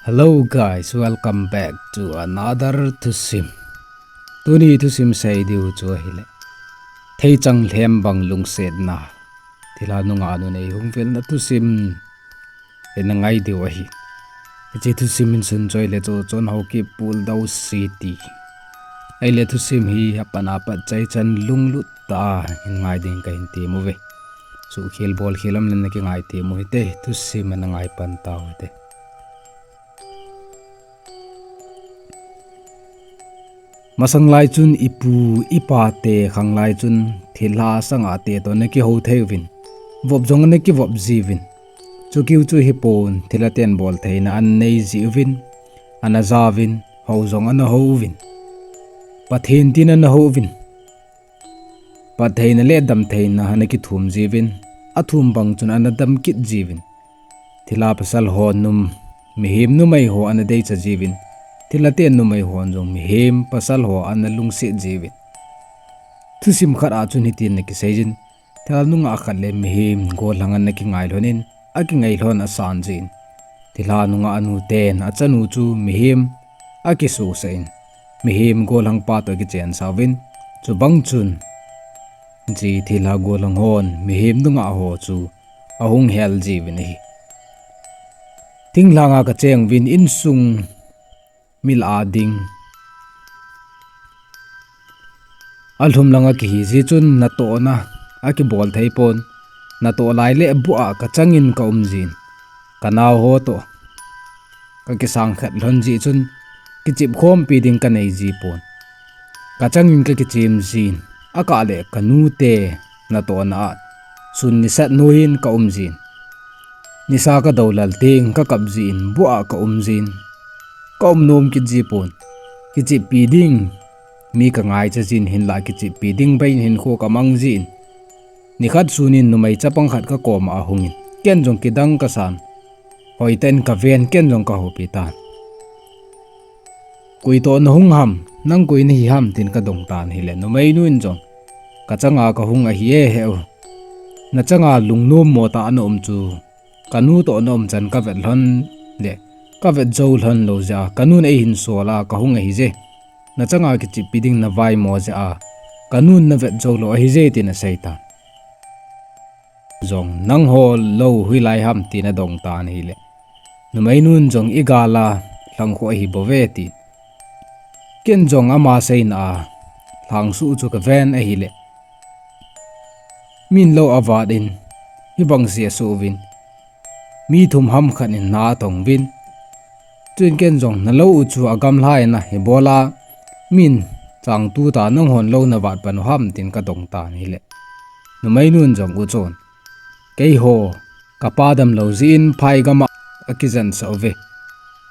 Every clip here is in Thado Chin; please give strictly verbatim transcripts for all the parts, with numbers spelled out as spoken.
Hello guys, welcome back to another thusim. Tuni thusim sei diu chu ahile, theichang lhem bang lungsetna. Thilha nungah nun eihung velna thusim ina ngai diu ahi. Hiche thusim hin sunchoi le chu chon Haokip Puldou City. Ahile thusim hi apat apat chaichan lunglut tah a hin ngai ding kahin tem uve. Suhkhel bolkhel um le nakingai tem u hite, thusim ana ngai pan tau hite. Masang lai chun ipu, ipate khang lai chun thilha sanga te toh ana kihou thei uvin, vop jong ana kivop jiuvin. Chukiu chu hipon, thilha ten boltheina ana nei jiuvin, ana jauvin, hou jong ana hou uvin, Pathen tin ana hou uvin, phattheina le damtheina ana kithum jiuvin, athum bang chun ana dam kit jiuvin. Thilha pasal ho num, mihem numei ho ana deicha jiuvin, thilha te numei hon jong mihem pasal ho ana lungset jiuvin. Thusim khat a chun hitin ana kiseijin, thilha nungah khat le mihem gollhang ana kingai lhonin, akingai lhon asan jin, thilha nungah nu ten achanu chu mihem akisosah in, mihem gollhang pa toh akichensah uvin, chubang chun hiche thilha gollhang hon mihem nungah ho chu ahung hel jiuvin ahi. Thinglhanga kacheng uvin insung mi lah a ding alhum langa kihi jeh chun natohna akibol thei pon, natoh lai le bu a kachangin kaum jin, kanao ho toh kakisang khat lhon jeh chun kichep khompi ding kanei ji pon. Kachangin kakichem jin, akah le kanute natohna a sun nisat noiyin kaum jin. Nisa kadou lal teng kakap jin, bu a kaum jin. Kaum nom kit ji pon. Kicheppi ding mi kangaicha jin, hinlah kicheppi ding beiyin hinkho kamang jin. Nikhat sunin numei chapang khat kakoma ahungin, ken jong kidang kasan, hoitah in kaven, ken jong kahoupi tan. Koi toh nahung ham, nang koi nahi ham tin kadong tan ahile, numeinun jong, kachanga kahung ahi e, heu, nachanga lungnom mo tah a naum chu kanu toh naum chan kavet lhon le kavet jou lhon lou jeh a, kanun eihin sol a kahung ahije. Nachanga kicheppi ding navaimo jeh a, kanun navet jou lou ahije tin asei tan. Jong, nangho lou hoilai ham tin adong tan ahile, numeinun jong, igal a lhangkhu ahi bouve tin, ken jong ama seina a lhangsuh chu kaven ahile, min lou avat in, hibang jeh asuh uvin, mi thum ham khat in na atong uvin. Chuin ken jong, nalou u chu agamlha in ahi bol a, min chang tu ta, nanghon lou navat pan u ham tin kadong tan ahile, numeinun jong, u chon, keiho kapa damlou jeh in phai gam a akijansah uve.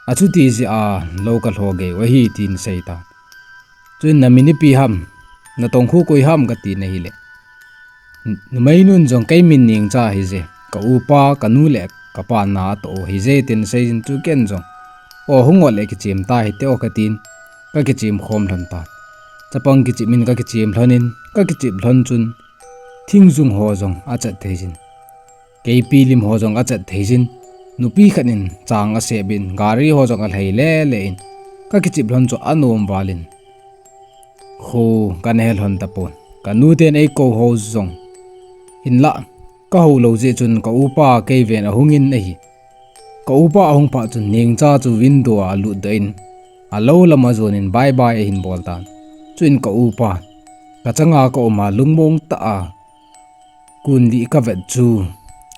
Achuti jeh a lou kalho gei u ahi tin asei tan. Chuin namin ipi ham, natongkhu koi ham katin ahile, numeinun jong, kei min Nengcha ahije, ka upa, kanu le kapa na atoh u ahije tin aseijin, chu ken jong, o hung o le kichem ta hite o katin, kakichem khom lhon tan. Chapang kichep in kakichem lhonin, kakichep lhon chun thingjung ho jong achat theijin, keipi lim ho jong achat theijin, nupi khat in chang asep in, gari ho jong alhei lele in, kakichep lhon chu anom val in, kho kana he lhon tapon. Kanuten eikou ho jong, hinlah, kahou lou jeh chun ka upa keiven ahungin ahi. Ka upa ahung phat chun Nengcha chu window a alutdoh in, alou lam ajonin bye bye ahin bol tan. Chuin ka upa, kachanga kaum a lungmong tah a kun lih kavet chu,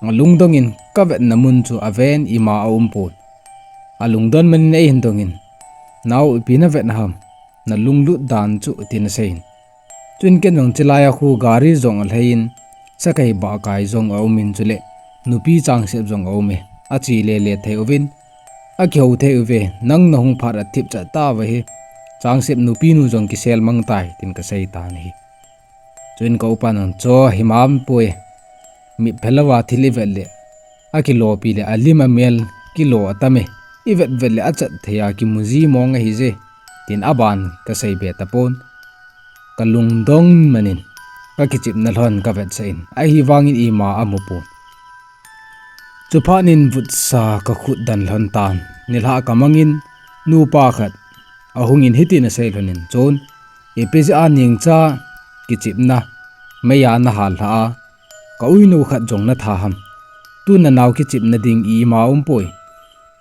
alungdongin kavetna mun chu aven, ima aumpon. Alungdon manin eihin dongin, nao, ipi navet ham, nalunglut dan chu tin aseiyin. Chuin ken jong chulai a khu gari jong alheiyin, sakai bahkai jong aumin chule nupi changsep jong aume, ache lele thei uvin, akihou thei uve, nang nahung phat a thipchat tauva hi, changsep nupinu jong kisel mang tai tin kasei tan ahi. Chuin ka upan, cho, himam poi, mi phelouva thil ivet le akilopi le alim amel kilo atame, ivet vet le achat thei a kimuji mong ahije, tin aban kaseibe tapon. Kalungdong manin kakichepna lhon kavetsah in, ahivangin ima amupon. Chuphatnin vutsa kakhut dan lhon tan, nilhah kamangin, nupa khat ahungin hitin asei lhonin, chun, ipi jeh a Nengcha kichepna meiya nahal lhah a, ka unu khat jong natha ham. Tun nanao kichepna ding ima umpoi.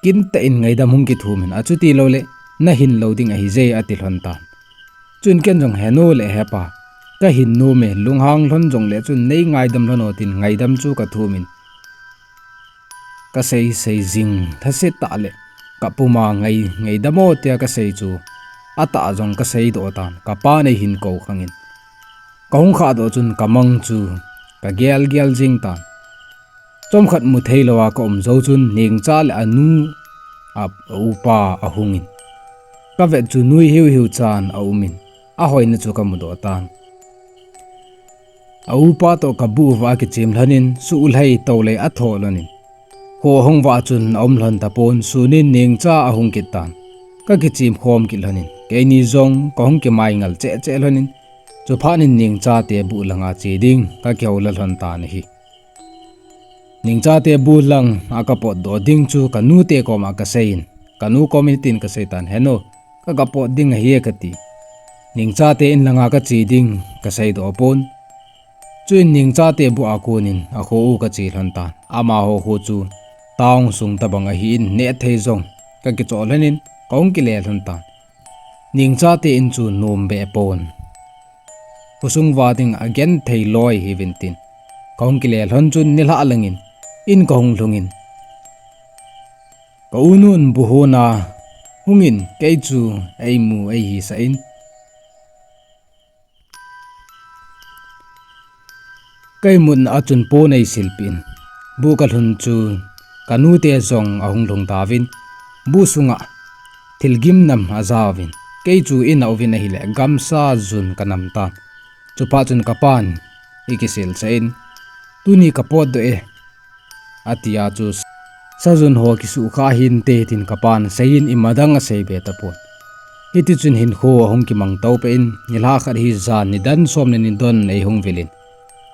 Kintah in ngaidam hung kithumin, achuti louleh nahin lou ding ahije, ati lhon tan. Chun ken jong, henu le hepa, kahin nome, lunghang lhon jongle chun nei ngaidam lhon o, tin ngaidam chu kathumin, kasei sei jing lhasetah le kapuma ngai, ngaidam o tia kasei chu atah jong kaseidoh tan, kapan eihin kou khangin, kahung khahdoh chun kamang chu kagel gel jing tan. Chomkhat muthei louva kaum jou chun Nengcha le anu, a, aupa ahungin, kavet chu nui hiu hiu chan aumin, ahoina chu kamudoh tan. Aupa toh kabuh uva akichem lhonin, suhlhei tolei atho lhonin, kho ahung vah chun aum lhon tapon, sunin Nengcha ahung kit tan. Kakichem khom kit lhonin, keini jong kahung kimai ngal cheh cheh lhonin, chuphatnin Nengcha te buh langa che ding kakihou la lhon tan ahi. Nengcha te buh langa kapotdoh ding chu kanute koma kaseiyin, kanu komin tin kasei tan, henu, ka, kapot ding ahi e kati. Nengcha te in langa kache ding kaseidoh pon. Chuin Nengcha te buh a konin akho u kache lhon tan. Amaho kho chu town sung tobang ahin, neh thei jong kakichoh lhonin kahung kile lhon tan. Nengcha te in chu nom beh pon, khosung uva ding agenthei loi hiuvin tin, kahung kile lhon chun nilhah langin in kahung lhungin, ka unun bu hona hungin kei chu eimu eihisah in, ka imutna a chun pon eisilpeh in, bu kalhun chu kanute jong ahung lhung tauvin, bu sunga thil gimnam ajauvin, kei chu ina uvin ahile gamsa jun kanam tan. Chuphat chun kapan eikiselsah in, tuni kapotdoh e, atia chu, sajun ho kisuhkhah hinte tin kapan aseiyin, imadang aseibe tapon. Hitichun hinkho ahung kimang toupeh in, nilhah khat hi jan nidan som le ni don eihung vilin,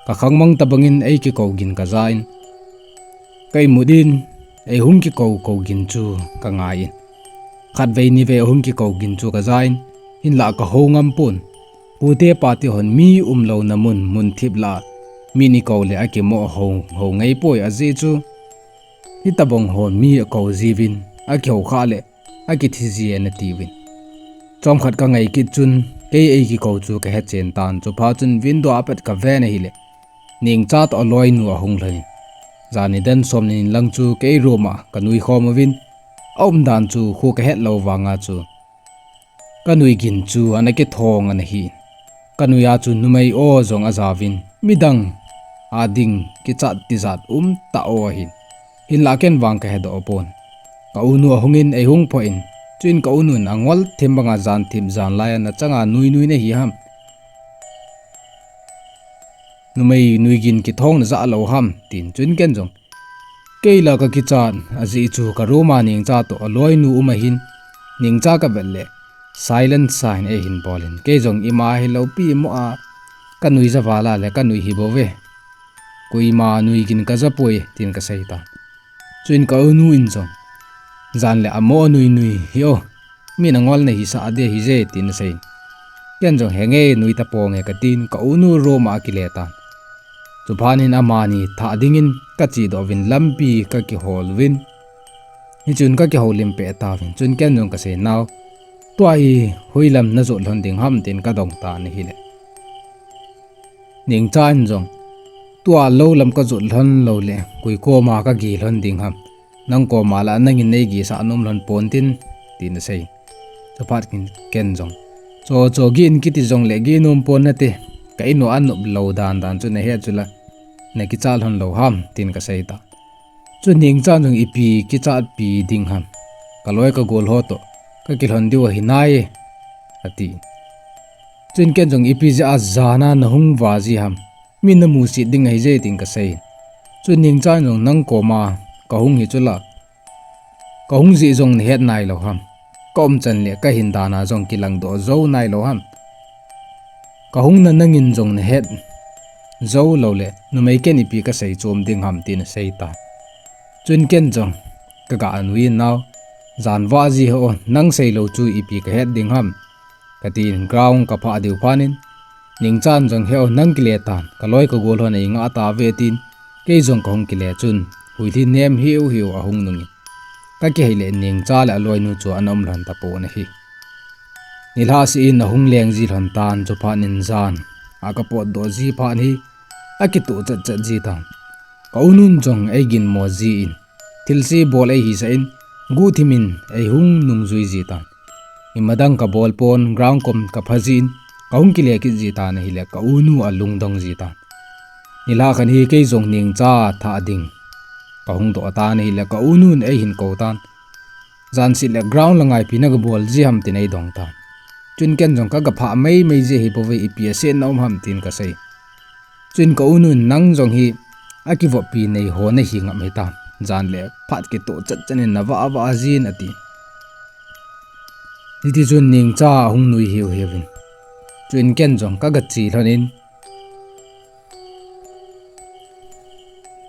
kakhangmang tobangin eikikou gin kajan, ka imut in eihung kikou kou gin chu kangaiyin, khatvei nivei ahung kikou gin chu kajan, hinlah kahou ngam pon. Pute pate hon mi umlouna mun, mun thip lah a min ikou le akimo hou, hou ngeipoi, ajeh chu hitobang hon mi akou jiuvin, akihoukhah le akithi ji e natiuvin. Chomkhat kangai kit chun kei eikikou chu kahechen tan, chuphat chun window a pat kaven ahile Nengcha toh aloinu ahung lhonin, jan nidan som le ni lang chu kei room a kanui khom uvin, aumdan chu kho kahet lou vanga chu kanui gin chu ana kithong ana hi. Kanuiya chu numei o jong ajauvin, midang a ding kichat tijat umtah o ahin, hinlah ken vang kahedoh pon. Ka unu ahungin eihung phoh in, chuin ka unun angol thim banga jan thip jan lai a nachanga nui nui nahi ham, numei nui gin kithong najah lou ham, tin, chuin ken jong, kei la kakichat, ajeh chu ka room a Nengcha toh aloinu um ahin, Nengcha kavet le silent sign eihin bolin, kei jong ima hilou pi mo a kanui ja vala le kanui hibouve, koima nui gin kajapoi, tin kasei tan. Chuin ka unu in jong, jan le amo nui nui hi o, min angol nahisah ding ahije, tin aseiyin, ken jong henge nui taponge katin ka unu room a akile tan. Chuphat in amani thah dingin kachedoh uvin lampi kakihol uvin, hichun kakihoulim peh tauvin, chun ken jong kasei, nao, tua hi hoilam najot lhon ding ham, tin kadong tan ahile, Nengcha in jong, tua lou lam kajot lhon loule koi koma kageh lhon ding ham, nang koma la nangin neigesah nom lhon ponte, tin asei. Chuphat in ken jong, cho cho geh in kiti jongle geh nom pon nate, ka in u anop lou dan dan chu nahet chula, nakichat lhon lou ham, tin kasei ta. Chun Nengchan jong ipi kichatpi ding ham, kaloi kagol ho toh kakilhon diu ahi nai, ati. Chun ken jong ipi jeh a jana nahung va ji ham, mi namusit ding ahije tin kasei. Chun Nengchan jong nang koma kahung hi chula, kahung jeh jong nahet nailou ham, kaumchan le kahin dan a jong kilangdoh jou nailou ham, kahungna nangin jong nahet jou loule numei ken ipi kasei chom ding ham tin asei ta. Chun ken jong kaga nui in nao, Jan vah ji ho, nang seilou chu ipi kahet ding ham, katin ground kaphah diu phat in, Ningchan jong, he o, nang kile tan, kaloi kagol hon eingah tave, tin, kei jong kahung kile chun, huilhi nem hiu hiu ahung nungin, kakihei le Ningcha le aloinu chu ana um lhon tapon ahi. Nilhah seh in ahung leng ji lhon tan, chuphat in jan a kapotdoh ji phat hi akitoh chet chet ji tan. Ka unun jong eiginmo ji in, thilse bol eihisah in, guhthim in eihung nungjui ji tan. Ima dang kabol pon, ground kom kapha ji in, kahung kile kit ji tan ahile, ka unu alungdong ji tan. Nilhah khat hi kei jong Ningcha thah ding kahung doh tan ahile, ka unun eihin kou tan. Jan seh le ground la ngaipi na gabol ji ham, tin eidong tan. Chun ken jong kagaphah meimei ji ahi bouve, ipi asetna um ham, tin kasei. Chun ka unun, nang jong hi akivoppi nei ho nahi ngam hitam, jan le phat kitoh chet chet in navah vah jin, ati. Hitichun Ningcha ahung nui hiu hiuvin, chun ken jong kagache lhon in,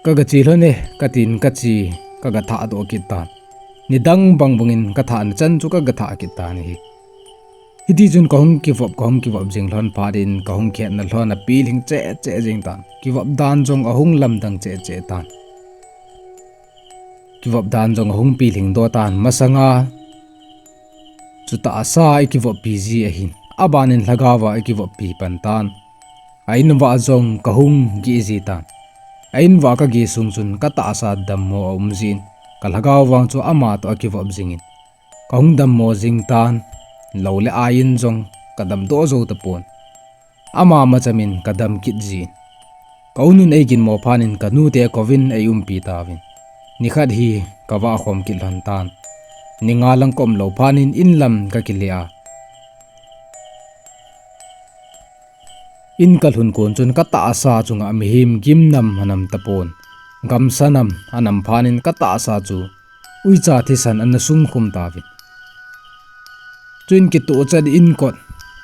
kagache lhon e, katin kache, kagathah doh kit tan. Nidang bang bangin kathahna chan chu kagathah kit tan ahi. Hitichun kahung kivop, kahung kivop jing lhon phat in kahung khetna lhon apilhing cheh cheh jing tan. Kivop dan jong ahung lamdang cheh cheh tan. Kivop dan jong ahung pilhing doh tan. Masanga chu tahsa ikivoppi ji ahin, abanin lhagaova ikivoppi pan tan. A invah jong kahung gih ji tan. A invah kagih sung chun katahsa dammo aum jin, kalhagao vang chu ama toh akivop jingin, kahung dammo jing tan. Lou le ai in jong kadamdoh jou tapon, ama machamin kadam kit jin. Ka unun eiginmo phat in kanute kouvin eiumpi tauvin, nikhat hi kavah khom kit lhon tan. Ni nga lang kaum lou phat in inlam kakile a, in kalhun kon chun katahsa chunga mihem gimnam anam tapon, gamsa nam anam phat in katahsa chu uicha thisan ana sungkhum tauvin. Chuin kitoh chet in kot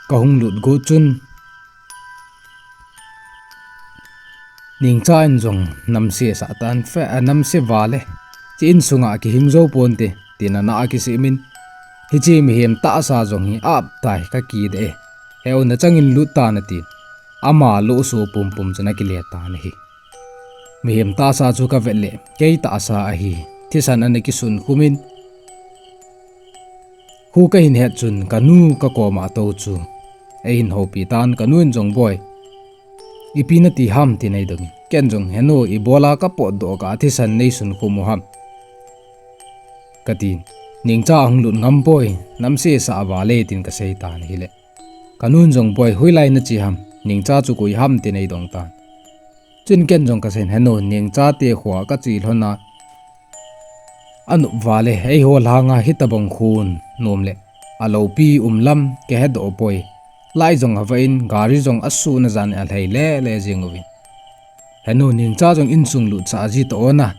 kahung lut got chun, Ningcha in jong, namse sah tan fe, a, namse vale, hiche insunga kihing jou ponte, tin ana akisih min, hiche mihem tahsa jong hi aptai, kakide e, heu, nachangin lut tan, atin, ama lohso pumpum chun akile tan ahi. Mihem tahsa chu kavet le kei tahsa ahi, thisan ana kisun khumin, khu kahin het chun kanu kakoma atou chu eihin houpi tan. Kanun jong, boi, ipi nati ham, tin eidongin, ken jong, henu, ibola kapotdoh kah a thisan neisun khum u ham, katin. Ningcha ahung lut ngam poi, namse sah vale, tin kasei tan ahile, kanun jong, boi, hoilai nache ham, Ningcha chu koi ham, tin eidong tan. Chuin ken jong kasei in, henu, Ningcha te khoa kache lhon a, anop vale, eiho lhanga hitobang khun nom le aloupi um lam kahedoh poi. Lai jong avah in, gari jong asuna jan in alhai lele jing uvin, henu, Ningcha jong insung lutsah ji ta ona,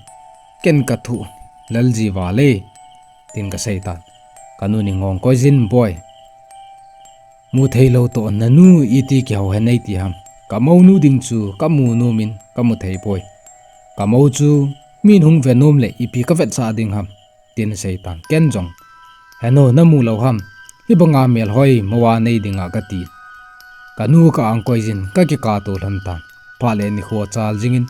ken kathu lel ji vale, tin kasei tan. Kanun in ngong koi jin, boi, mutheilou toh nanu iti kihou hen neiti ham, kamounu ding chu kamu nomin kamu thei poi. Kamou chu min hung ve nom le ipi kavetsah ding ham, tin asei tan. Ken jong, henu, namu lou ham, hibanga melhoi mouva nei dinga kati. Kanu ka-ang koi jin, kakikato lhon tan. Phat le nikho achal jingin,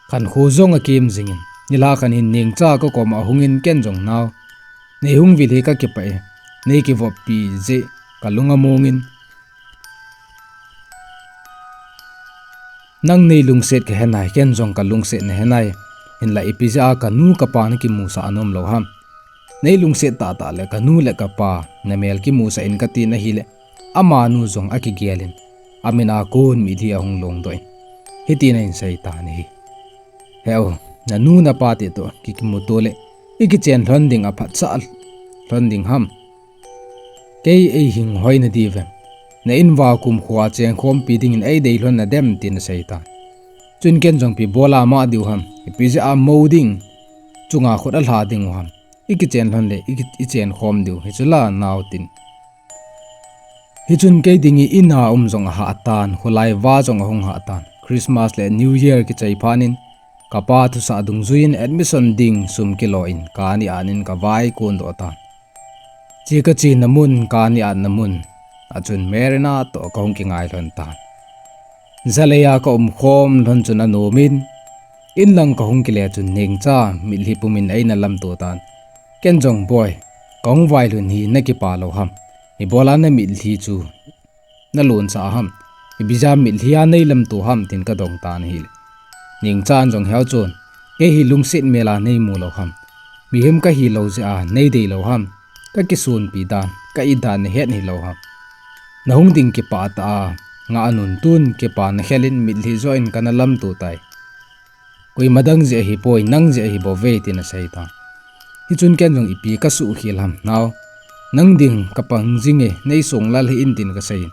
khankho jong akem jingin, nilhah khat hin Ningcha kakoma ahungin, ken jong, nao, neihung vil hi kakipah e, neikivoppi jeh kalung amongin, nang neilungset kahenai, ken jong kalungset nahenai, hinla ipi jeh a kanu kapa nakimusah anom lou ham? Neilungset tahtah le kanu le kapa namel kimusah in, katin ahile, amanu jong akigelin, amin a kon mitlhi ahung longdoh in, hitin ahin sei tan ahi. Heu, nanu napa te toh kikimuto le ikichen lhon ding, aphatsah lhon ding ham? Kei eihinghoi nadiuvem, na-in uva kumkhoa chengkhompi dingin eidei lhon nadem, tin asei tan. Chuin ken jong, ipi bola mah diu ham, ipi jeh a mou ding chunga khut alha dingu ham? Ikichen lhon le iki, ichenkhom diu hichu la nao, tin. Hichun kei ding hi in a um jong ahah tan, kholai va jong ahung hah tan. Christmas le New Year kichai phat in, Kapa thusah dungjuiyin admission ding sum kilo in kani anin kavai kondoh tan. Che kachena mun, kani atna mun a chun Marina toh kahung kingai lhon tan. Jalei a kaum khom lhon chun anomin, inlang kahung kile chun Nengcha mitlhi pumin eina lamto tan. Ken jong, Boi, kahung vailhun hi nakipa lou ham? Ibola namitlhi chu nalonsah ham? Ipi jeh a mitlhi a neilamto ham? tin kadong tan ahile, Nengchan jong, Heo chun, kei hi lungset mel a neimu lou ham? Mihem kahilou jeh a neidei lou ham? Kakisonpi dan, ka-it dan nahet hilou ham? Nahung ding kipah tah a ngah anun, tun kipa nakhel in mitlhi joh in kana lamto tai. Koima dang jeh ahipoi, nang jeh ahibouve, tin asei tan. Hichun ken jong, Ipi kasuhkhel ham nao? Nang ding kapang jinge, neisong lal hih in, tin kasei in.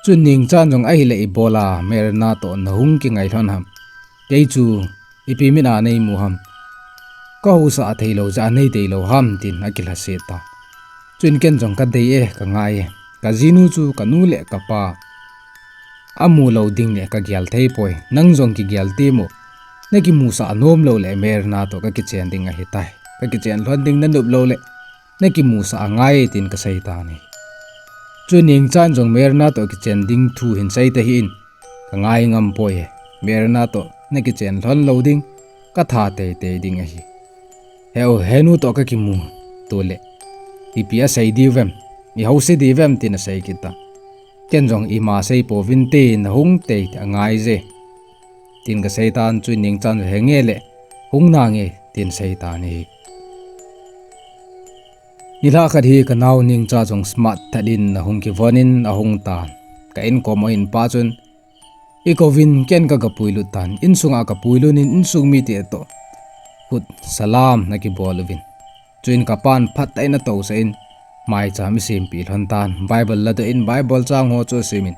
Chun Nengchan jong, Ahile ibola Marina toh nahung kingai lhon ham? Kei chu ipi mit a neimu ham? Kahaosah theilou jeh a neidei lou ham? tin akilhaset tan. Chun ken jong, Kadei e, kangai e. Kajinu chu kanu le kapa amu lou ding le kagel theipoi. Nang jong kigel temo. Nakimusah nom loule Marina toh kakichen ding ahitai. Kakichen lhon ding nanop loule nakimusah angai, tin kasei tan ahi. Chun Nengchan jong, Marina toh kichen ding thu hin sei tahih in, kangai ngam poi e. Marina toh nakichen lhon lou ding katha teitei ding ahi. Heo, henu toh kakimuto le ipi asei diuvem, ihaose diuvem, tin asei kit tan. Ken jong, Ima seipouvinte, nahung tei angaije, tin kasei tan. Chun Nengchan, Henge le, hung nange, tin asei tan ahi. Nilhah khat hi kanao Nengcha jong smart that in ahung kivon in ahung tan. Ka inkom a hin pa chun, Ikouvin, ken kagapuilut tan. Insunga kapuilut in insung mite toh khut salam nakibol uvin. Chuin kapan phatah in atousah in, maicham isempeh lhon tan. Bible ladoh in Bible chang ho chu asimin,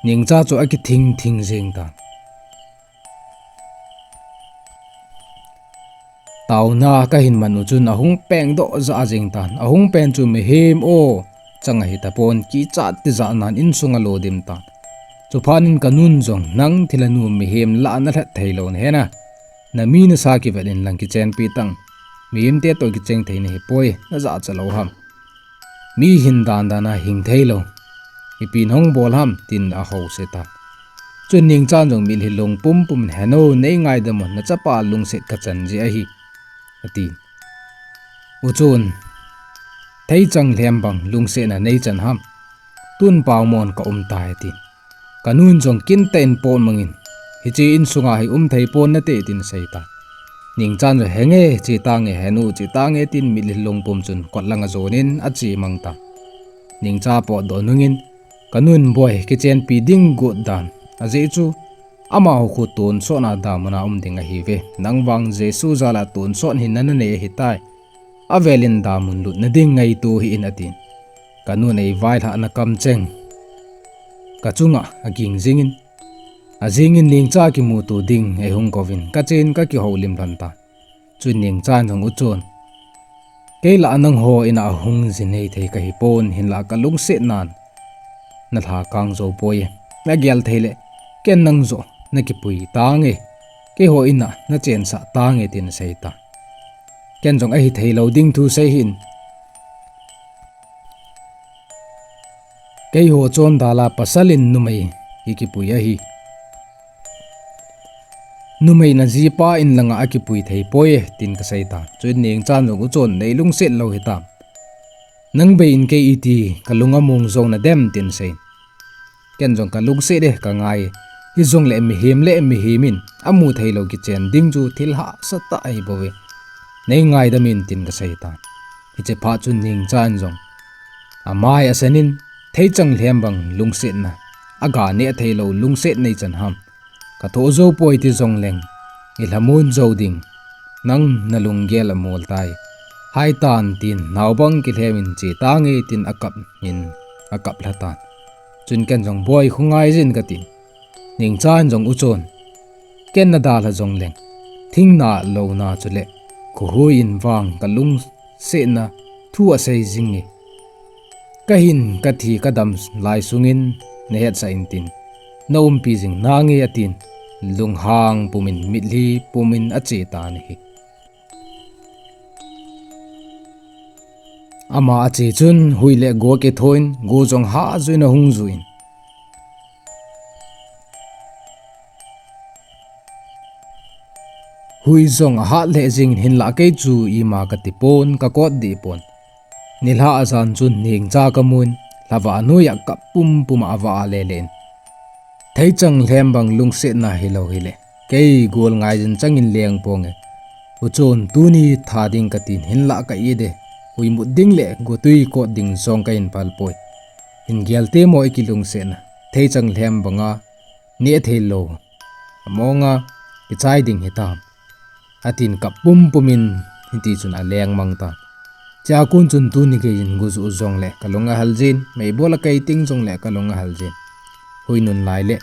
Nengcha chu akithing thing jeng tan. Taona kahin man u chun ahung pengdoh jah jeng tan. Ahung pen chu mihem o chang ahitapon, kichat tijat nan insunga alodim tan. Chuphat in kanun jong, Nang thilha nu, mihem lah a nalhat theilou nahi na, nami nasa kivet inlang kichenpi tan. Mihemte toh kicheng thei nahipoi, najahcha lou ham? Mi hin dandan a hing theilou, ipi nahung bol ham? tin ahouse tan. Chun Nengchan jong mitlhi lung pumpum in, Henu, neingaidam un, nachapa lungset kachan jeh ahi, atin. Uchun, Theichang lhem bang lungsetna neichan ham? Tun paomon kaum tai, atin. Kanun jong kintah in potmang in, Hiche insunga hi umthei pon nate, tin asei tan. Nengchan jong, Henge, chetange, henu, chetange, tin mitlhi lungpum chun kotlang ajon in achemang tan. Nengcha potdoh nungin, Kanun, Boi, kichenpi ding got dan, ajeh chu amaho khu tonsotna damun a um ding ahiuve. Nang vang Jesu jal a tonsot hinna nanei ahitai. Avel in damun lutna ding ngaito hih in, atin. Kanun eivailhahna kamcheng kachunga aging jingin, ajingin Nengcha kimuto ding eihung kouvin, kachen kakihoulim lhon tan. Chun Nengchan jong, Uchon, kei lah nangho in a hung jin neithei kahipon, hinlah kalungsetnan nalha kang jou poi. Nagel theile ken nang joh nakipui tange, keiho in a nachensah tange, tin asei tan. Ken jong, Ahithei lou ding thu sei hih in. Keiho chondal a pasal in numei hi kipui ahi. Numei in ajipa in langa akipui thei poi, tin kasei tan. Chuin Nengchan jong, Uchon, neilungset lou hitam? Nang bei in kei iti kalung among jou nadem, tin asei. Ken jong, Kalungset e, kangai e. Hijongle mihem le mihem in amu theilou kichen ding chu thil hahsatah ahibouve. Neingaidam in, tin kasei tan. Hiche phat chun Nengchan jong amai asan in, Theichang lhem bang lungsetna, aga neh theilou lungset neichan ham? Kathoh jou poi ti jongleng, ilhamon jou ding, nang nalunggel amol tai. Haitan, tin naobang kilhem in, Chetange, tin akap in, akaplha tan. Chun ken jong, Boi, khongai jin, katin. Nengchan jong, Uchon, ken nadalha jongleng, thingna louna chule khohui in vang kalungsetna thu asei jinge. Kahin kathi kadam lai sungin nahetsah intin, naumpi jing nange, atin. lunghang pumin mitlhi pumin ache tan ahi. Ama ache chun hui le go akithoin, go jong hah juiin ahung juiyin. Hui jong ahat lheh jingin hinlah kei chu ima kati pon, kakot deh pon. Nilhah ajan chun ningcha kamun, lhavah noiya kap pumpum a avah lele in. Theichang lhem bang lungsetna hilou hile, kei gol ngaijin changin leng ponge. Uchon tuni tha ding katin hinlah ka-it e. Hui mut ding le gotwi kot ding jong kahin phal poi. Hin gel temo ikilungsetna. Theichang lhem banga neh theilou amonga kichai ding hitam, atin kap pumpumin hitichun aleng mang tan. Chea kon chun tuni geiyin go juh jongle kalung ahal jin, meibol akei ting jongle kalung ahal jin. Hui nun lai le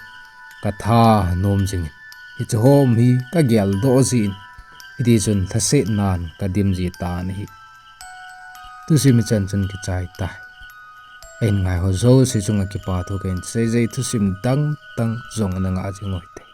katha nom jingin, hiche hom hi kageldoh jin, hitichun lhasetnan kadim ji tan ahi. Thusim hichan chun kichai tai. Ahin ngaiho jouse chunga kipathu kahin seije, thusim dangdang jong ana ngah jing uhite.